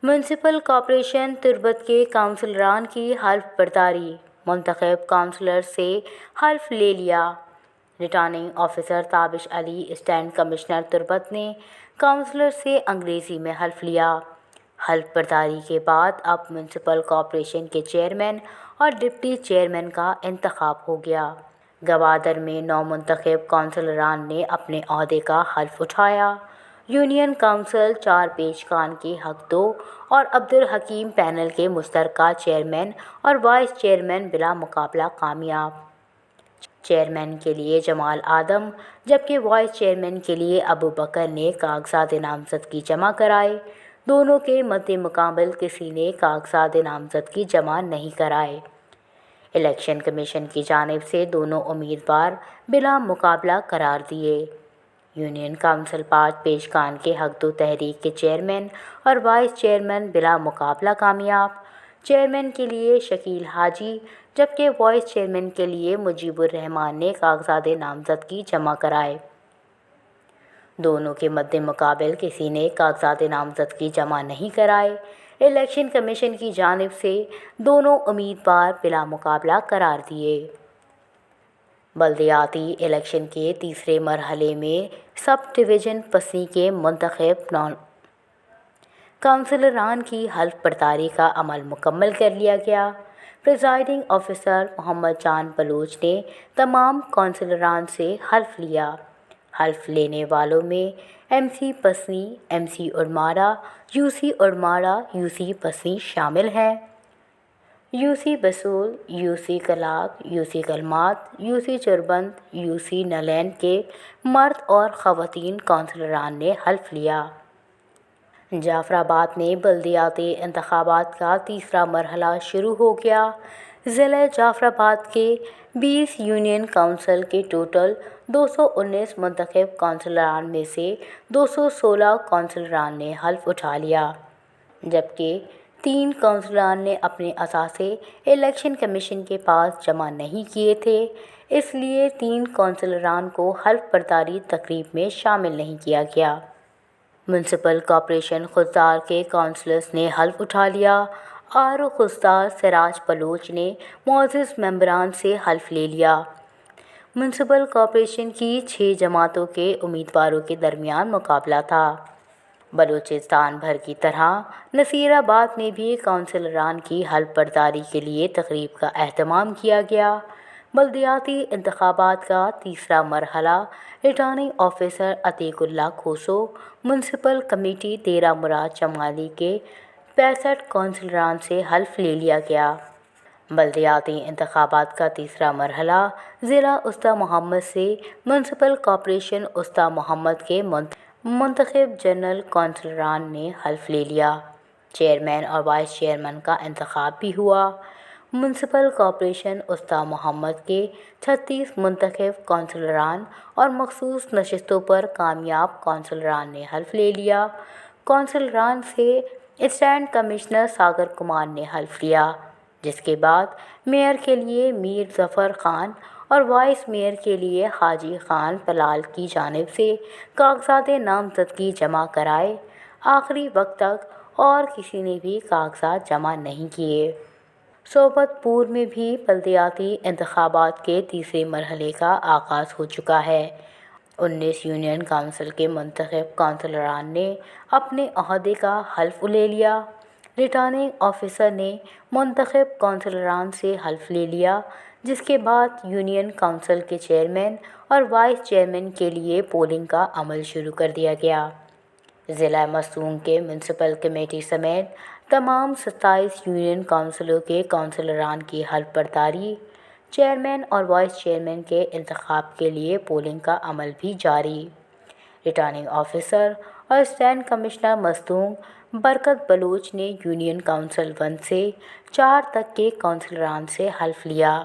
Municipal corporation تربت کے کونسلران کی حلف برداری، منتخب کونسلر سے حلف لے لیا۔ ریٹرننگ آفیسر تابش علی، اسٹینڈ کمشنر تربت نے کونسلر سے انگریزی میں حلف لیا۔ حلف برداری کے بعد اب میونسپل کارپوریشن کے چیئرمین اور ڈپٹی چیئرمین کا انتخاب ہو گیا۔ گوادر میں نو منتخب کونسلران نے اپنے عہدے کا حلف اٹھایا۔ یونین کونسل چار پیش خان کے حق دو اور عبدالحکیم پینل کے مشترکہ چیئرمین اور وائس چیئرمین بلا مقابلہ کامیاب۔ چیئرمین کے لیے جمال آدم، جبکہ وائس چیئرمین کے لیے ابو بکر نے کاغذات نامزدگی جمع کرائے۔ دونوں کے مد مقابل کسی نے کاغذات نامزدگی جمع نہیں کرائے۔ الیکشن کمیشن کی جانب سے دونوں امیدوار بلا مقابلہ قرار دیے۔ یونین کونسل پانچ پیش خان کے حق دو تحریک کے چیئرمین اور وائس چیئرمین بلا مقابلہ کامیاب۔ چیئرمین کے لیے شکیل حاجی، جبکہ وائس چیئرمین کے لیے مجیب الرحمان نے کاغذات نامزدگی جمع کرائے۔ دونوں کے مد مقابل کسی نے کاغذات نامزدگی جمع نہیں کرائے۔ الیکشن کمیشن کی جانب سے دونوں امیدوار بلا مقابلہ قرار دیے۔ بلدیاتی الیکشن کے تیسرے مرحلے میں سب ڈویژن پسنی کے منتخب نان کونسلران کی حلف برداری کا عمل مکمل کر لیا گیا۔ پریزائیڈنگ آفیسر محمد جان بلوچ نے تمام کونسلران سے حلف لیا۔ حلف لینے والوں میں M C Pasni, M C Ormara, U C Ormara, U C Pasni شامل ہیں۔ U C Basol, U C Kalag, U C Kalmat, U سی چربند، یو سی نلین کے مرد اور خواتین کونسلران نے حلف لیا۔ جعفر آباد میں بلدیاتی انتخابات کا تیسرا مرحلہ شروع ہو گیا۔ ضلع جعفر آباد کے بیس یونین کونسل کے ٹوٹل دو سو انیس منتخب کونسلران میں سے دو سو سولہ کونسلران نے حلف اٹھا لیا، جبکہ تین کونسلران نے اپنے اثاثے الیکشن کمیشن کے پاس جمع نہیں کیے تھے، اس لیے تین کونسلران کو حلف برداری تقریب میں شامل نہیں کیا گیا۔ میونسپل کارپوریشن خضدار کے کونسلرز نے حلف اٹھا لیا۔ آر او خضدار سراج بلوچ نے معزز ممبران سے حلف لے لیا۔ میونسپل کارپوریشن کی چھ جماعتوں کے امیدواروں کے درمیان مقابلہ تھا۔ بلوچستان بھر کی طرح نصیر آباد میں بھی کونسلران کی حلف برداری کے لیے تقریب کا اہتمام کیا گیا۔ بلدیاتی انتخابات کا تیسرا مرحلہ ریٹرننگ آفیسر عتیق اللہ کھوسو، میونسپل کمیٹی دیرہ مراد چمالی کے پینسٹھ کونسلران سے حلف لے لیا گیا۔ بلدیاتی انتخابات کا تیسرا مرحلہ ضلع استا محمد سے میونسپل کارپوریشن استا محمد کے منت-، منتخب جنرل کونسلران نے حلف لے لیا۔ چیئرمین اور وائس چیئرمین کا انتخاب بھی ہوا۔ میونسپل کارپوریشن استا محمد کے چھتیس منتخب کونسلران اور مخصوص نشستوں پر کامیاب کونسلران نے حلف لے لیا۔ کونسلران سے اسٹینڈ کمشنر ساگر کمار نے حلف لیا، جس کے بعد میئر کے لیے میر ظفر خان اور وائس میئر کے لیے حاجی خان پلال کی جانب سے کاغذات نامزدگی جمع کرائے۔ آخری وقت تک اور کسی نے بھی کاغذات جمع نہیں کیے۔ صحبت پور میں بھی بلدیاتی انتخابات کے تیسرے مرحلے کا آغاز ہو چکا ہے۔ انیس یونین کونسل کے منتخب کونسلران نے اپنے عہدے کا حلف لے لیا۔ ریٹرننگ آفیسر نے منتخب کونسلران سے حلف لے لیا، جس کے بعد یونین کونسل کے چیئرمین اور وائس چیئرمین کے لیے پولنگ کا عمل شروع کر دیا گیا۔ ضلع مستونگ کے میونسپل کمیٹی سمیت تمام ستائیس یونین کونسلوں کے کونسلران کی حلف برداری، چیئرمین اور وائس چیئرمین کے انتخاب کے لیے پولنگ کا عمل بھی جاری۔ ریٹرننگ آفیسر اور اسٹینڈ کمشنر مستونگ برکت بلوچ نے یونین کونسل ون سے چار تک کے کونسلران سے حلف لیا۔